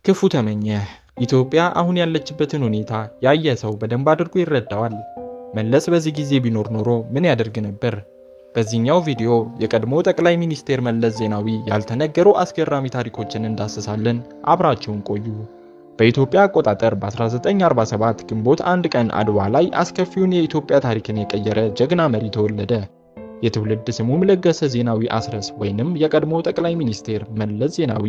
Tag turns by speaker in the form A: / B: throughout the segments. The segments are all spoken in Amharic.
A: ክፉ ተመኘህ። ኢትዮጵያ አሁን ያለችበትን ሁኔታ ያየ ሰው በደንብ አድርጎ ይረዳዋል። መለስ በዚህ ጊዜ ቢኖር ኖሮ ምን ያደርግ ነበር? በዚህኛው ቪዲዮ የቀድሞ ጠቅላይ ሚኒስቴር መለስ ዜናዊ ያልተነገሩ አስገራሚ ታሪኮችን እንዳስሳለን። አብራችሁን ቆዩ። በኢትዮጵያ አቆጣጠር በ1947 ግንቦት 1 ቀን አድዋ ላይ አስከፊውን የኢትዮጵያ ታሪክን የቀየረ ጀግና መሪ ተወለደ። የትውልድ ስሙም ለገሰ ዜናዊ አስረስ ወይንም የቀድሞ ጠቅላይ ሚኒስቴር መለስ ዜናዊ።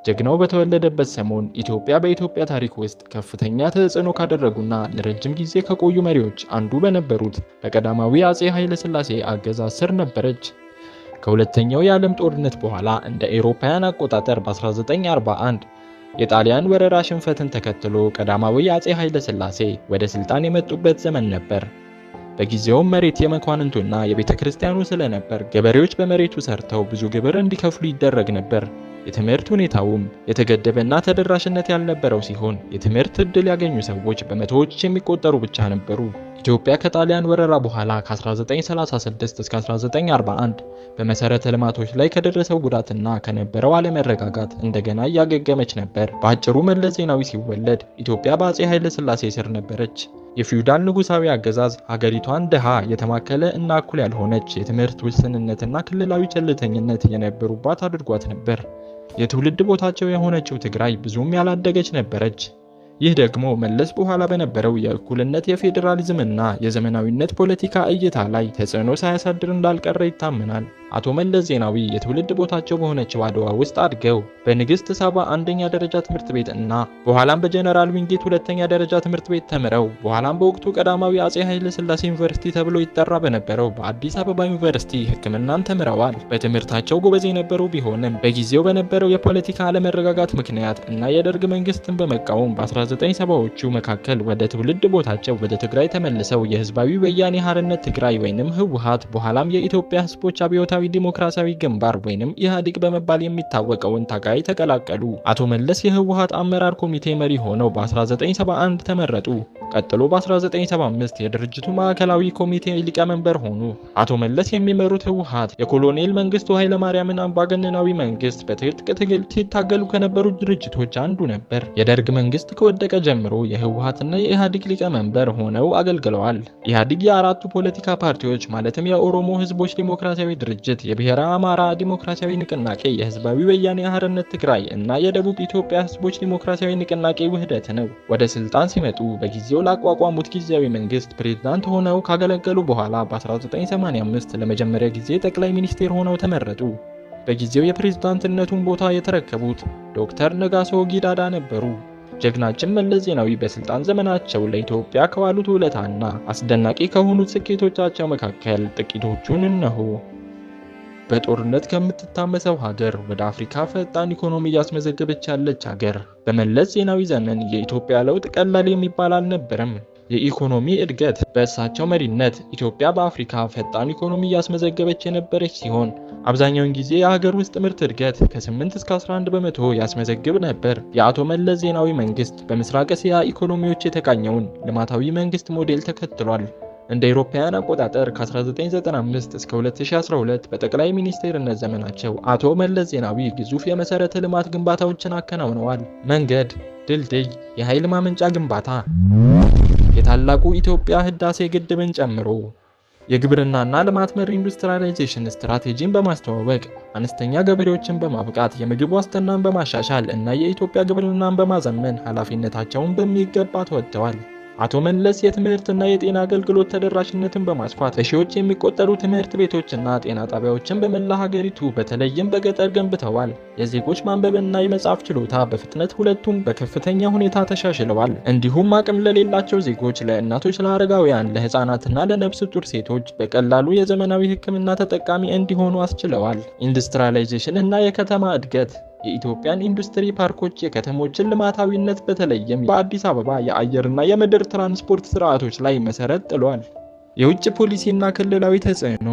A: ጀግናው በተወለደበት ሰሞን ኢትዮጵያ በኢትዮጵያ ታሪክ ውስጥ ከፍተኛ ተጽዕኖ ካደረጉና ለረጅም ጊዜ ከቆዩ መሪዎች አንዱ በነበሩት በቀዳማዊ አጼ ኃይለ ሥላሴ አገዛዝ ስር ነበረች። ከሁለተኛው የዓለም ጦርነት በኋላ እንደ አውሮፓውያን አቆጣጠር በ1941 የጣሊያን ወረራ ሽንፈትን ተከትሎ ቀዳማዊ አጼ ኃይለ ሥላሴ ወደ ስልጣን የመጡበት ዘመን ነበር። በጊዜውም መሬት የመኳንንቱና የቤተ ክርስቲያኑ ስለነበር ገበሬዎች በመሬቱ ሰርተው ብዙ ግብር እንዲከፍሉ ይደረግ ነበር። የትምህርት ሁኔታውም የተገደበና ተደራሽነት ያልነበረው ሲሆን የትምህርት ዕድል ያገኙ ሰዎች በመቶዎች የሚቆጠሩ ብቻ ነበሩ። ኢትዮጵያ ከጣሊያን ወረራ በኋላ ከ1936 እስከ 1941 በመሰረተ ልማቶች ላይ ከደረሰው ጉዳትና ከነበረው አለመረጋጋት እንደገና እያገገመች ነበር። በአጭሩ መለስ ዜናዊ ሲወለድ ኢትዮጵያ በአጼ ኃይለ ሥላሴ ስር ነበረች። የፊውዳል ንጉሳዊ አገዛዝ ሀገሪቷን ድሃ፣ የተማከለ እና እኩል ያልሆነች፣ የትምህርት ውስንነትና ክልላዊ ቸልተኝነት የነበሩባት አድርጓት ነበር። የትውልድ ቦታቸው የሆነችው ትግራይ ብዙም ያላደገች ነበረች። ይህ ደግሞ መለስ በኋላ በነበረው የእኩልነት፣ የፌዴራሊዝምና የዘመናዊነት ፖለቲካ እይታ ላይ ተጽዕኖ ሳያሳድር እንዳልቀረ ይታመናል። አቶ መለስ ዜናዊ የትውልድ ቦታቸው በሆነችው አድዋ ውስጥ አድገው በንግስት ሳባ አንደኛ ደረጃ ትምህርት ቤት እና በኋላም በጀነራል ዊንጌት ሁለተኛ ደረጃ ትምህርት ቤት ተምረው በኋላም በወቅቱ ቀዳማዊ አጼ ኃይለ ሥላሴ ዩኒቨርሲቲ ተብሎ ይጠራ በነበረው በአዲስ አበባ ዩኒቨርሲቲ ሕክምናን ተምረዋል። በትምህርታቸው ጎበዝ የነበሩ ቢሆንም በጊዜው በነበረው የፖለቲካ አለመረጋጋት ምክንያት እና የደርግ መንግስትን በመቃወም በ1970ዎቹ መካከል ወደ ትውልድ ቦታቸው ወደ ትግራይ ተመልሰው የህዝባዊ ወያኔ ሓርነት ትግራይ ወይንም ህወሓት፣ በኋላም የኢትዮጵያ ህዝቦች አብዮታዊ ዲሞክራሲያዊ ግንባር ወይንም ኢህአዴግ በመባል የሚታወቀውን ታጋይ ተቀላቀሉ። አቶ መለስ የህወሓት አመራር ኮሚቴ መሪ ሆነው በ1971 ተመረጡ። ቀጥሎ በ1975 የድርጅቱ ማዕከላዊ ኮሚቴ ሊቀመንበር ሆኑ። አቶ መለስ የሚመሩት ህወሓት የኮሎኔል መንግስቱ ኃይለማርያምን አምባገነናዊ መንግስት በትጥቅ ትግል ሲታገሉ ከነበሩ ድርጅቶች አንዱ ነበር። የደርግ መንግስት ከወደቀ ጀምሮ የህወሓትና የኢህአዴግ ሊቀመንበር ሆነው አገልግለዋል። ኢህአዴግ የአራቱ ፖለቲካ ፓርቲዎች ማለትም የኦሮሞ ህዝቦች ዲሞክራሲያዊ ድርጅት፣ የብሔረ አማራ ዲሞክራሲያዊ ንቅናቄ፣ የህዝባዊ ወያኔ ሓርነት ትግራይ እና የደቡብ ኢትዮጵያ ህዝቦች ዲሞክራሲያዊ ንቅናቄ ውህደት ነው። ወደ ስልጣን ሲመጡ በጊዜው ላቋቋሙት ጊዜያዊ መንግስት ፕሬዝዳንት ሆነው ካገለገሉ በኋላ በ1985 ለመጀመሪያ ጊዜ ጠቅላይ ሚኒስቴር ሆነው ተመረጡ። በጊዜው የፕሬዝዳንትነቱን ቦታ የተረከቡት ዶክተር ነጋሶ ጊዳዳ ነበሩ። ጀግናችን መለስ ዜናዊ በስልጣን ዘመናቸው ለኢትዮጵያ ከዋሉት ውለታና አስደናቂ ከሆኑት ስኬቶቻቸው መካከል ጥቂቶቹን እነሆ። በጦርነት ከምትታመሰው ሀገር ወደ አፍሪካ ፈጣን ኢኮኖሚ እያስመዘገበች ያለች ሀገር። በመለስ ዜናዊ ዘመን የኢትዮጵያ ለውጥ ቀላል የሚባል አልነበረም። የኢኮኖሚ እድገት በእሳቸው መሪነት ኢትዮጵያ በአፍሪካ ፈጣን ኢኮኖሚ እያስመዘገበች የነበረች ሲሆን አብዛኛውን ጊዜ የሀገር ውስጥ ምርት እድገት ከ8 እስከ 11% ያስመዘግብ ነበር። የአቶ መለስ ዜናዊ መንግስት በምስራቅ እስያ ኢኮኖሚዎች የተቃኘውን ልማታዊ መንግስት ሞዴል ተከትሏል። እንደ አውሮፓውያን አቆጣጠር ከ1995 እስከ 2012 በጠቅላይ ሚኒስቴርነት ዘመናቸው አቶ መለስ ዜናዊ ግዙፍ የመሰረተ ልማት ግንባታዎችን አከናውነዋል። መንገድ፣ ድልድይ፣ የኃይል ማመንጫ ግንባታ፣ የታላቁ ኢትዮጵያ ህዳሴ ግድብን ጨምሮ የግብርናና ልማት መር ኢንዱስትሪያላይዜሽን ስትራቴጂን በማስተዋወቅ፣ አነስተኛ ገበሬዎችን በማብቃት፣ የምግብ ዋስትናን በማሻሻል እና የኢትዮጵያ ግብርናን በማዘመን ኃላፊነታቸውን በሚገባ ተወጥተዋል። አቶ መለስ የትምህርትና የጤና አገልግሎት ተደራሽነትን በማስፋት በሺዎች የሚቆጠሩ ትምህርት ቤቶችና ጤና ጣቢያዎችን በመላ ሀገሪቱ በተለይም በገጠር ገንብተዋል። የዜጎች ማንበብና የመጻፍ ችሎታ በፍጥነት ሁለቱም በከፍተኛ ሁኔታ ተሻሽለዋል። እንዲሁም አቅም ለሌላቸው ዜጎች፣ ለእናቶች፣ ለአረጋውያን፣ ለህፃናትና ለነፍሰ ጡር ሴቶች በቀላሉ የዘመናዊ ሕክምና ተጠቃሚ እንዲሆኑ አስችለዋል። ኢንዱስትሪያላይዜሽን እና የከተማ እድገት የኢትዮጵያን ኢንዱስትሪ ፓርኮች የከተሞችን ልማታዊነት በተለይም በአዲስ አበባ የአየርና የምድር ትራንስፖርት ስርዓቶች ላይ መሰረት ጥሏል። የውጭ ፖሊሲና ክልላዊ ተጽዕኖ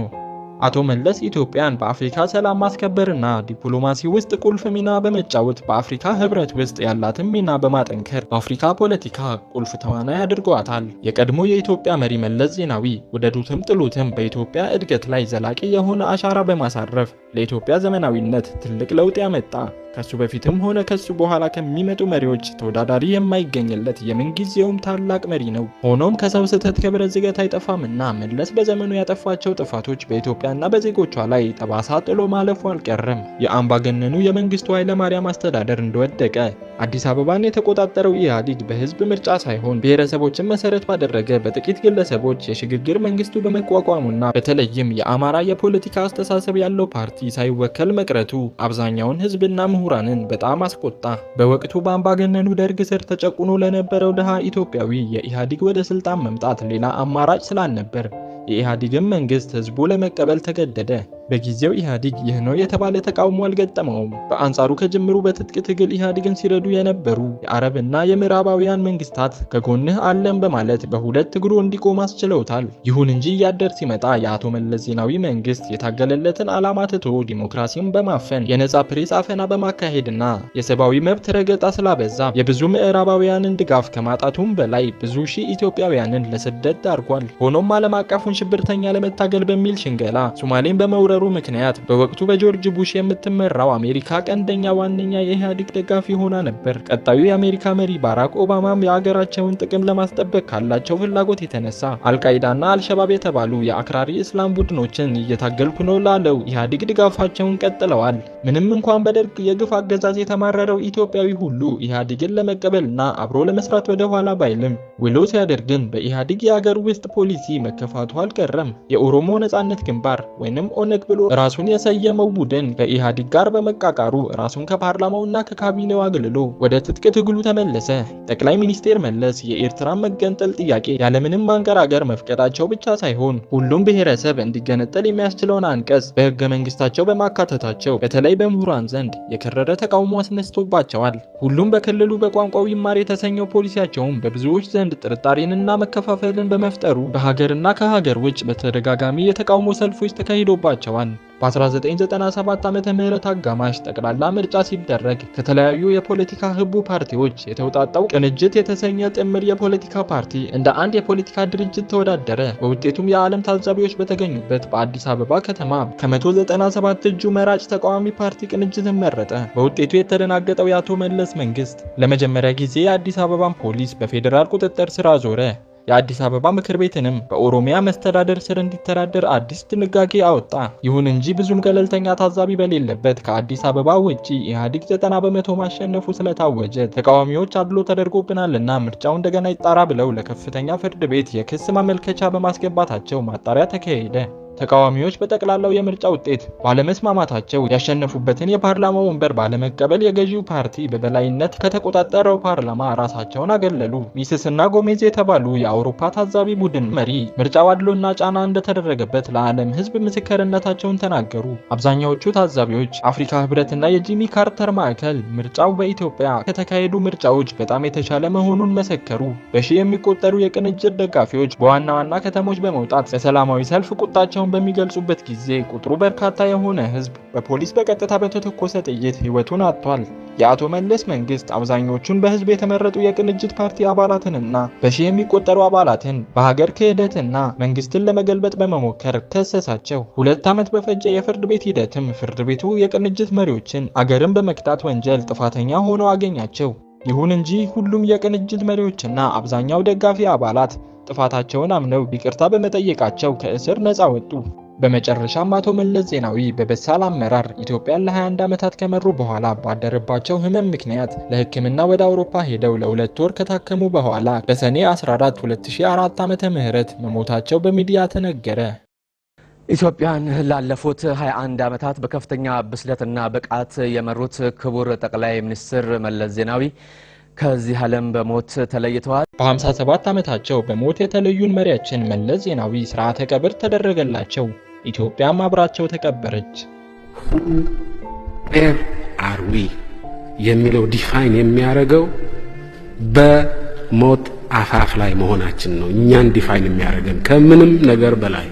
A: አቶ መለስ ኢትዮጵያን በአፍሪካ ሰላም ማስከበርና ዲፕሎማሲ ውስጥ ቁልፍ ሚና በመጫወት በአፍሪካ ህብረት ውስጥ ያላትን ሚና በማጠንከር በአፍሪካ ፖለቲካ ቁልፍ ተዋናይ አድርገዋታል። የቀድሞ የኢትዮጵያ መሪ መለስ ዜናዊ ውደዱትም ጥሉትም በኢትዮጵያ እድገት ላይ ዘላቂ የሆነ አሻራ በማሳረፍ ለኢትዮጵያ ዘመናዊነት ትልቅ ለውጥ ያመጣ፣ ከሱ በፊትም ሆነ ከሱ በኋላ ከሚመጡ መሪዎች ተወዳዳሪ የማይገኝለት የምንጊዜውም ታላቅ መሪ ነው። ሆኖም ከሰው ስህተት ከብረት ዝገት አይጠፋምና መለስ በዘመኑ ያጠፋቸው ጥፋቶች በኢትዮጵያና በዜጎቿ ላይ ጠባሳ ጥሎ ማለፉ አልቀረም። የአምባገነኑ የመንግስቱ ኃይለማርያም አስተዳደር እንደወደቀ አዲስ አበባን የተቆጣጠረው ኢህአዴግ በህዝብ ምርጫ ሳይሆን ብሔረሰቦችን መሰረት ባደረገ በጥቂት ግለሰቦች የሽግግር መንግስቱ በመቋቋሙና በተለይም የአማራ የፖለቲካ አስተሳሰብ ያለው ፓርቲ ሳይወከል መቅረቱ አብዛኛውን ህዝብና ምሁራንን በጣም አስቆጣ። በወቅቱ በአምባገነኑ ደርግ ስር ተጨቁኖ ለነበረው ድሃ ኢትዮጵያዊ የኢህአዴግ ወደ ስልጣን መምጣት ሌላ አማራጭ ስላልነበር የኢህአዴግን መንግስት ህዝቡ ለመቀበል ተገደደ። በጊዜው ኢህአዴግ ይህ ነው የተባለ ተቃውሞ አልገጠመውም። በአንጻሩ ከጅምሩ በትጥቅ ትግል ኢህአዴግን ሲረዱ የነበሩ የአረብና የምዕራባውያን መንግስታት ከጎንህ አለን በማለት በሁለት እግሩ እንዲቆም አስችለውታል። ይሁን እንጂ እያደር ሲመጣ የአቶ መለስ ዜናዊ መንግስት የታገለለትን ዓላማ ትቶ ዲሞክራሲን በማፈን፣ የነጻ ፕሬስ አፈና በማካሄድና የሰብአዊ መብት ረገጣ ስላበዛ የብዙ ምዕራባውያንን ድጋፍ ከማጣቱም በላይ ብዙ ሺህ ኢትዮጵያውያንን ለስደት ዳርጓል። ሆኖም ዓለም አቀፉን ሽብርተኛ ለመታገል በሚል ሽንገላ ሶማሌን በመውረሩ ምክንያት በወቅቱ በጆርጅ ቡሽ የምትመራው አሜሪካ ቀንደኛ ዋነኛ የኢህአዴግ ደጋፊ ሆና ነበር። ቀጣዩ የአሜሪካ መሪ ባራክ ኦባማም የአገራቸውን ጥቅም ለማስጠበቅ ካላቸው ፍላጎት የተነሳ አልቃይዳና አልሸባብ የተባሉ የአክራሪ እስላም ቡድኖችን እየታገልኩ ነው ላለው ኢህአዴግ ድጋፋቸውን ቀጥለዋል። ምንም እንኳን በደርግ የግፍ አገዛዝ የተማረረው ኢትዮጵያዊ ሁሉ ኢህአዴግን ለመቀበልና አብሮ ለመስራት ወደ ኋላ ባይልም ውሎ ሲያደር ግን በኢህአዴግ የአገር ውስጥ ፖሊሲ መከፋቱ አልቀረም። የኦሮሞ ነጻነት ግንባር ወይንም ኦነግ ብሎ ራሱን የሰየመው ቡድን ከኢህአዴግ ጋር በመቃቃሩ ራሱን ከፓርላማውና ከካቢኔው አግልሎ ወደ ትጥቅ ትግሉ ተመለሰ። ጠቅላይ ሚኒስቴር መለስ የኤርትራን መገንጠል ጥያቄ ያለምንም ማንገራገር መፍቀዳቸው ብቻ ሳይሆን ሁሉም ብሔረሰብ እንዲገነጠል የሚያስችለውን አንቀጽ በህገ መንግስታቸው በማካተታቸው በተለይ በምሁራን ዘንድ የከረረ ተቃውሞ አስነስቶባቸዋል። ሁሉም በክልሉ በቋንቋው ይማር የተሰኘው ፖሊሲያቸውም በብዙዎች ዘንድ ጥርጣሬንና መከፋፈልን በመፍጠሩ በሀገርና ከሀገር ውጭ በተደጋጋሚ የተቃውሞ ሰልፎች ተካሂዶባቸዋል። በ1997 ዓመተ ምህረት አጋማሽ ጠቅላላ ምርጫ ሲደረግ ከተለያዩ የፖለቲካ ህቡ ፓርቲዎች የተውጣጣው ቅንጅት የተሰኘ ጥምር የፖለቲካ ፓርቲ እንደ አንድ የፖለቲካ ድርጅት ተወዳደረ። በውጤቱም የዓለም ታዛቢዎች በተገኙበት በአዲስ አበባ ከተማ ከ197 እጁ መራጭ ተቃዋሚ ፓርቲ ቅንጅትን መረጠ። በውጤቱ የተደናገጠው የአቶ መለስ መንግስት ለመጀመሪያ ጊዜ የአዲስ አበባን ፖሊስ በፌዴራል ቁጥጥር ስር አዞረ። የአዲስ አበባ ምክር ቤትንም በኦሮሚያ መስተዳደር ስር እንዲተዳደር አዲስ ድንጋጌ አወጣ። ይሁን እንጂ ብዙም ገለልተኛ ታዛቢ በሌለበት ከአዲስ አበባ ውጪ ኢህአዴግ 90% ማሸነፉ ስለታወጀ ተቃዋሚዎች አድሎ ተደርጎብናልና ምርጫው እንደገና ይጣራ ብለው ለከፍተኛ ፍርድ ቤት የክስ ማመልከቻ በማስገባታቸው ማጣሪያ ተካሄደ። ተቃዋሚዎች በጠቅላላው የምርጫ ውጤት ባለመስማማታቸው ያሸነፉበትን የፓርላማ ወንበር ባለመቀበል የገዢው ፓርቲ በበላይነት ከተቆጣጠረው ፓርላማ ራሳቸውን አገለሉ። ሚስስና ጎሜዝ የተባሉ የአውሮፓ ታዛቢ ቡድን መሪ ምርጫው አድሎና ጫና እንደተደረገበት ለዓለም ሕዝብ ምስክርነታቸውን ተናገሩ። አብዛኛዎቹ ታዛቢዎች አፍሪካ ህብረትና የጂሚ ካርተር ማዕከል ምርጫው በኢትዮጵያ ከተካሄዱ ምርጫዎች በጣም የተሻለ መሆኑን መሰከሩ። በሺህ የሚቆጠሩ የቅንጅት ደጋፊዎች በዋና ዋና ከተሞች በመውጣት በሰላማዊ ሰልፍ ቁጣቸውን በሚገልጹበት ጊዜ ቁጥሩ በርካታ የሆነ ህዝብ በፖሊስ በቀጥታ በተተኮሰ ጥይት ህይወቱን አጥቷል። የአቶ መለስ መንግስት አብዛኞቹን በህዝብ የተመረጡ የቅንጅት ፓርቲ አባላትንና በሺህ የሚቆጠሩ አባላትን በሀገር ክህደትና መንግስትን ለመገልበጥ በመሞከር ከሰሳቸው። 2 ዓመት በፈጀ የፍርድ ቤት ሂደትም ፍርድ ቤቱ የቅንጅት መሪዎችን አገርን በመክዳት ወንጀል ጥፋተኛ ሆነው አገኛቸው። ይሁን እንጂ ሁሉም የቅንጅት መሪዎችና አብዛኛው ደጋፊ አባላት ጥፋታቸውን አምነው ይቅርታ በመጠየቃቸው ከእስር ነፃ ወጡ። በመጨረሻም አቶ መለስ ዜናዊ በበሳል አመራር ኢትዮጵያን ለ21 ዓመታት ከመሩ በኋላ ባደረባቸው ህመም ምክንያት ለሕክምና ወደ አውሮፓ ሄደው ለ2 ወር ከታከሙ በኋላ በሰኔ 14 2004 ዓመተ ምህረት መሞታቸው በሚዲያ ተነገረ።
B: ኢትዮጵያን ላለፉት 21 ዓመታት በከፍተኛ ብስለትና ብቃት የመሩት ክቡር ጠቅላይ ሚኒስትር መለስ ዜናዊ ከዚህ ዓለም በሞት ተለይተዋል።
A: በ57 ዓመታቸው በሞት የተለዩን መሪያችን መለስ ዜናዊ ስርዓተ ቀብር ተደረገላቸው። ኢትዮጵያም አብራቸው ተቀበረች።
C: Where are we የሚለው define የሚያደርገው በሞት አፋፍ ላይ መሆናችን ነው። እኛን define የሚያደርገን ከምንም ነገር በላይ።